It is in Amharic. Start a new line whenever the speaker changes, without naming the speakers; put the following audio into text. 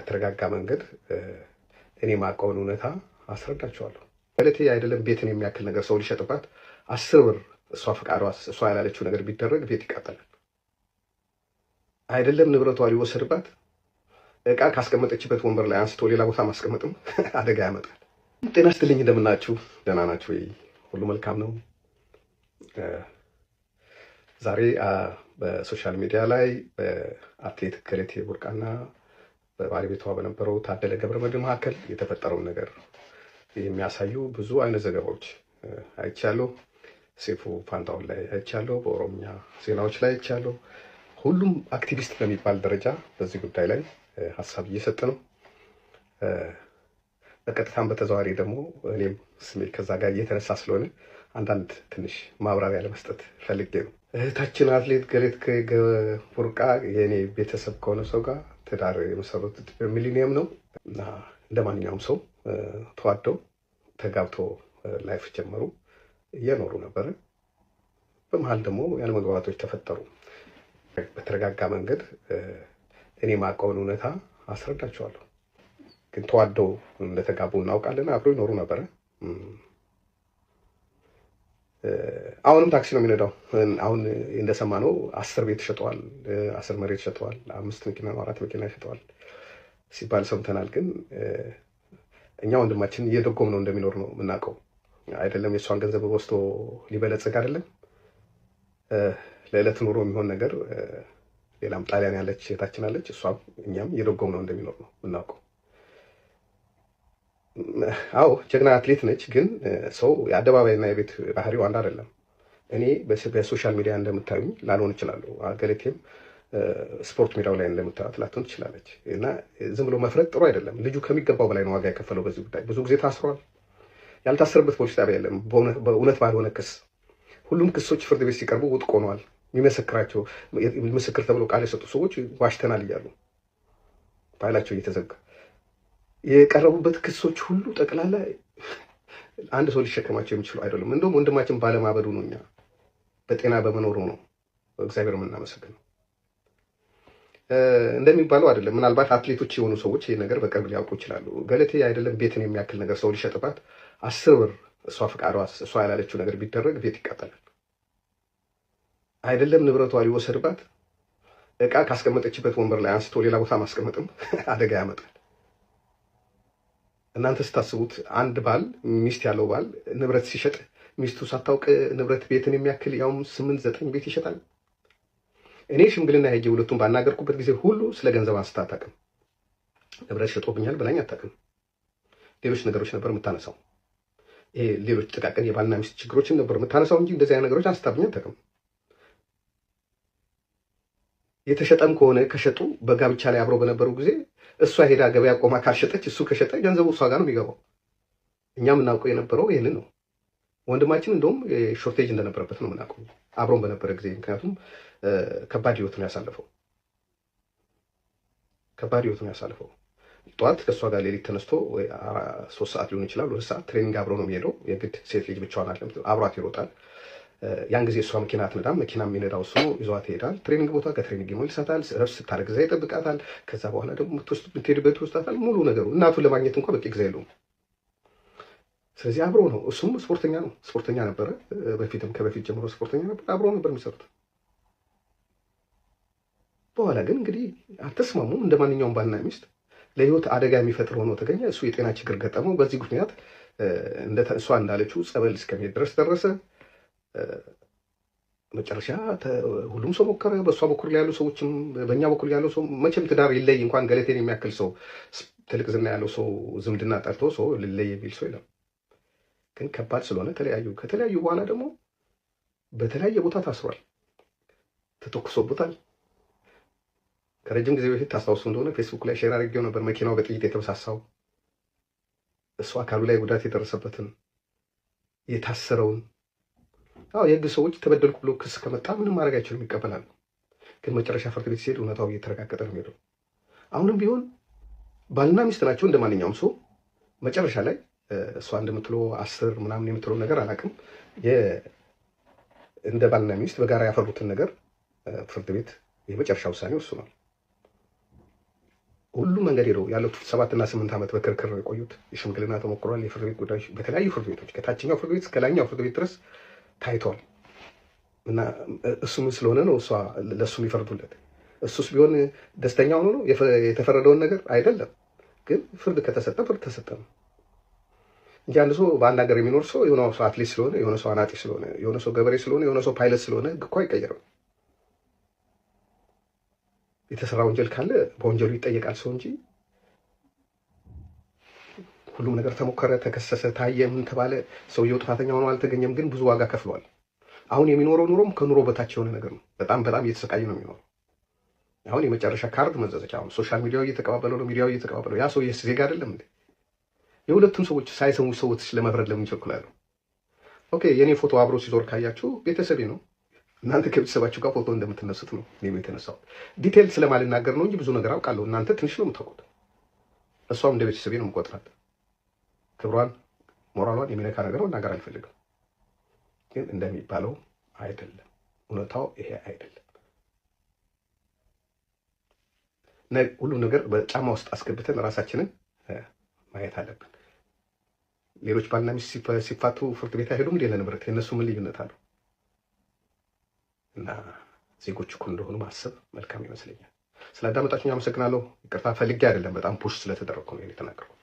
በተረጋጋ መንገድ እኔ ማውቀውን እውነታ አስረዳቸዋለሁ። ገለቴ አይደለም ቤትን የሚያክል ነገር ሰው ሊሸጥባት 10 ብር እሷ ፈቃዷ እሷ ያላለችው ነገር ቢደረግ ቤት ይቃጠላል። አይደለም ንብረቷ ሊወሰድባት እቃ ካስቀመጠችበት ወንበር ላይ አንስቶ ሌላ ቦታ ማስቀመጥም አደጋ ያመጣል። ጤና ይስጥልኝ፣ እንደምናችሁ? ደህና ናችሁ ወይ? ሁሉ መልካም ነው። ዛሬ በ social media ላይ በአትሌት ገለቴ ቡርቃና በባለቤቷ በነበረው ታደለ ገብረመድህን መካከል የተፈጠረውን ነገር የሚያሳዩ ብዙ አይነት ዘገባዎች አይቻለሁ። ሴፉ ፋንታሁን ላይ አይቻለሁ። በኦሮምኛ ዜናዎች ላይ አይቻለሁ። ሁሉም አክቲቪስት በሚባል ደረጃ በዚህ ጉዳይ ላይ ሀሳብ እየሰጠ ነው። በቀጥታም በተዘዋዋሪ ደግሞ እኔም ስሜ ከዛ ጋር እየተነሳ ስለሆነ አንዳንድ ትንሽ ማብራሪያ ለመስጠት ፈልጌ ነው። እህታችን አትሌት ገለቴ ቡርቃ የእኔ ቤተሰብ ከሆነ ሰው ጋር ትዳር የመሰረቱት በሚሊኒየም ነው እና እንደ ማንኛውም ሰው ተዋደው ተጋብቶ life ጀመሩ፣ እየኖሩ ነበረ። በመሀል ደግሞ ያለመግባባቶች ተፈጠሩ። በተረጋጋ መንገድ እኔ ማውቀውን እውነታ አስረዳቸዋለሁ። ግን ተዋደው እንደተጋቡ እናውቃለን። አብረው ይኖሩ ነበረ። አሁንም ታክሲ ነው የሚነዳው። አሁን እንደሰማነው 10 ቤት ሸጠዋል፣ 10 መሬት ሸጠዋል፣ 5 መኪና ነው 4 መኪና ሸጠዋል ሲባል ሰምተናል። ግን እኛ ወንድማችን እየደጎም ነው እንደሚኖር ነው የምናውቀው። አይደለም የእሷን ገንዘብ ወስዶ ሊበለጽግ አይደለም ለዕለት ኑሮ የሚሆን ነገር ሌላም ጣሊያን ያለች እህታችን አለች። እሷም እኛም እየደጎም ነው እንደሚኖር ነው የምናውቀው። አዎ ጀግና አትሌት ነች። ግን ሰው የአደባባይና የቤት ባህሪው አንድ አይደለም። እኔ በ social media እንደምታዩኝ ላልሆን እችላለሁ። ገለቴም ስፖርት ሜዳው ላይ እንደምታዩት ላትሆን ትችላለች። እና ዝም ብሎ መፍረድ ጥሩ አይደለም። ልጁ ከሚገባው በላይ ነው ዋጋ የከፈለው በዚህ ጉዳይ። ብዙ ጊዜ ታስሯል። ያልታሰረበት ፖሊስ ጣቢያ የለም። በእውነት ባልሆነ ክስ ሁሉም ክሶች ፍርድ ቤት ሲቀርቡ ውድቅ ሆነዋል። የሚመሰክራቸው ምስክር ተብሎ ቃል የሰጡ ሰዎች ዋሽተናል እያሉ ፋይላቸው እየተዘጋ የቀረቡበት ክሶች ሁሉ ጠቅላላ አንድ ሰው ሊሸከማቸው የሚችሉ አይደሉም። እንደውም ወንድማችን ባለማበዱ ነው፣ እኛ በጤና በመኖሩ ነው እግዚአብሔር የምናመሰግነው። እንደሚባለው አይደለም። ምናልባት አትሌቶች የሆኑ ሰዎች ይህ ነገር በቅርብ ሊያውቁ ይችላሉ። ገለቴ አይደለም ቤትን የሚያክል ነገር ሰው ሊሸጥባት 10 ብር እሷ ፈቃዷ እሷ ያላለችው ነገር ቢደረግ ቤት ይቃጠላል። አይደለም ንብረቷ ሊወሰድባት እቃ ካስቀመጠችበት ወንበር ላይ አንስቶ ሌላ ቦታ ማስቀመጥም አደጋ ያመጣል። እናንተ ስታስቡት አንድ ባል ሚስት ያለው ባል ንብረት ሲሸጥ ሚስቱ ሳታውቅ ንብረት ቤትን የሚያክል ያውም 8 9 ቤት ይሸጣል። እኔ ሽምግልና ሄጄ ሁለቱም ባናገርኩበት ጊዜ ሁሉ ስለ ገንዘብ አንስታ አታውቅም። ንብረት ሸጦብኛል ብላኝ አታውቅም። ሌሎች ነገሮች ነበር የምታነሳው። ይሄ ሌሎች ጥቃቅን የባልና ሚስት ችግሮችን ነበር የምታነሳው እንጂ እንደዚህ አይነት ነገሮች አንስታብኝ አታውቅም። የተሸጠም ከሆነ ከሸጡ በጋብቻ ላይ አብረው በነበሩ ጊዜ እሷ ሄዳ ገበያ ቆማ ካልሸጠች እሱ ከሸጠ ገንዘቡ እሷ ጋር ነው የሚገባው። እኛ የምናውቀው የነበረው ይህንን ነው። ወንድማችን እንደውም shortage እንደነበረበት ነው የምናውቀው አብሮን በነበረ ጊዜ። ምክንያቱም ከባድ ህይወት ነው ያሳለፈው። ከባድ ህይወት ነው ያሳለፈው። ጠዋት ከእሷ ጋር ሌሊት ተነስቶ 3 ሰዓት ሊሆን ይችላል 2 ሰዓት training አብሮ ነው የሚሄደው። የግድ ሴት ልጅ ብቻዋን አይደለም፣ አብሯት ይሮጣል። ያን ጊዜ እሷ መኪና አትነዳም። መኪና የሚነዳው እሱ ነው። ይዟት ይሄዳል training ቦታ። ከ training ይመልሳታል። እረፍት ስታደርግ እዛ ይጠብቃታል። ከዛ በኋላ ደግሞ የምትሄድበት ይወስዳታል። ሙሉ ነገሩ እናቱን ለማግኘት እንኳን በቂ ጊዜ የለውም። ስለዚህ አብሮ ነው። እሱም ስፖርተኛ ነው፣ ስፖርተኛ ነበረ። በፊትም ከበፊት ጀምሮ ስፖርተኛ ነበር። አብሮ ነበር የሚሰሩት። በኋላ ግን እንግዲህ አልተስማሙም። እንደ ማንኛውም ባልና ሚስት ለህይወት አደጋ የሚፈጥር ሆኖ ተገኘ። እሱ የጤና ችግር ገጠመው። በዚህ ምክንያት እሷ እንዳለችው ጸበል እስከሚሄድ ድረስ ደረሰ። መጨረሻ ሁሉም ሰው ሞከረ። በእሷ በኩል ያሉ ሰዎችም በእኛ በኩል ያለው ሰው መቼም ትዳር ይለይ እንኳን ገለቴን የሚያክል ሰው ትልቅ ዝና ያለው ሰው ዝምድና ጠርቶ ሰው ልለይ የሚል ሰው የለም። ግን ከባድ ስለሆነ ተለያዩ። ከተለያዩ በኋላ ደግሞ በተለያየ ቦታ ታስሯል፣ ተተኩሶበታል። ከረጅም ጊዜ በፊት ታስታውሱ እንደሆነ ፌስቡክ ላይ share አድርጌው ነበር። መኪናው በጥይት የተበሳሳው እሱ አካሉ ላይ ጉዳት የደረሰበትን የታሰረውን። አዎ የህግ ሰዎች ተበደልኩ ብሎ ክስ ከመጣ ምንም ማድረግ አይችሉም፣ ይቀበላሉ። ግን መጨረሻ ፍርድ ቤት ሲሄድ እውነታው እየተረጋገጠ ነው የሚሄደው። አሁንም ቢሆን ባልና ሚስት ናቸው እንደ ማንኛውም ሰው። መጨረሻ ላይ እሷ እንደምትለው 10 ምናምን የምትለው ነገር አላውቅም። እንደ ባልና ሚስት በጋራ ያፈሩትን ነገር ፍርድ ቤት የመጨረሻ ውሳኔ ወስኗል። ሁሉም መንገድ ሄደው ያለፉት 7 እና 8 ዓመት በክርክር ነው የቆዩት። የሽምግልና ተሞክሯል። የፍርድ ቤት ጉዳዮች በተለያዩ ፍርድ ቤቶች ከታችኛው ፍርድ ቤት እስከ ላይኛው ፍርድ ቤት ድረስ ታይተዋል። እና እሱ ምን ስለሆነ ነው እሷ ለእሱ የሚፈርዱለት? እሱስ ቢሆን ደስተኛ ሆኖ ነው የተፈረደውን ነገር አይደለም። ግን ፍርድ ከተሰጠ ፍርድ ተሰጠ ነው እንጂ አንድ ሰው በአንድ ሀገር የሚኖር ሰው የሆነ ሰው አትሌት ስለሆነ፣ የሆነ ሰው አናጢ ስለሆነ፣ የሆነ ሰው ገበሬ ስለሆነ፣ የሆነ ሰው ፓይለት ስለሆነ ህግ እኮ አይቀየርም። የተሰራ ወንጀል ካለ በወንጀሉ ይጠየቃል ሰው እንጂ ሁሉም ነገር ተሞከረ፣ ተከሰሰ፣ ታየ፣ ምን ተባለ፣ ሰውየው ጥፋተኛ ሆኖ አልተገኘም፣ ግን ብዙ ዋጋ ከፍሏል። አሁን የሚኖረው ኑሮም ከኑሮ በታች የሆነ ነገር ነው። በጣም በጣም እየተሰቃየ ነው የሚኖረው። አሁን የመጨረሻ ካርድ መዘዘች። አሁን social media ው እየተቀባበለው ነው፣ ሚዲያው እየተቀባበለው። ያ ሰው ዜጋ አይደለም እንዴ? የሁለቱም ሰዎች ሳይሰሙ ሰዎች ለመፍረድ ለምን ይቸኩላሉ? Okay፣ የኔ ፎቶ አብሮ ሲዞር ካያችሁ ቤተሰቤ ነው። እናንተ ከቤተሰባችሁ ጋር ፎቶ እንደምትነሱት ነው እኔም የተነሳሁት። Detail ስለማልናገር ነው እንጂ ብዙ ነገር አውቃለሁ። እናንተ ትንሽ ነው የምታውቁት። እሷም እንደ ቤተሰቤ ነው የምቆጥራት። ክብሯን፣ ሞራሏን የሚነካ ነገር መናገር አልፈልግም። ግን እንደሚባለው አይደለም። እውነታው ይሄ አይደለም። ሁሉም ነገር በጫማ ውስጥ አስገብተን ራሳችንን ማየት አለብን። ሌሎች ባልና ሚስት ሲፋቱ ፍርድ ቤት አይሄዱም እንዴ ለንብረት? የእነሱ ምን ልዩነት አለው? እና ዜጎች እኩል እንደሆኑ ማሰብ መልካም ይመስለኛል። ስላዳመጣችሁኝ አመሰግናለሁ። ይቅርታ ፈልጌ አይደለም፣ በጣም push ስለተደረግኩ ነው የተናገርኩት።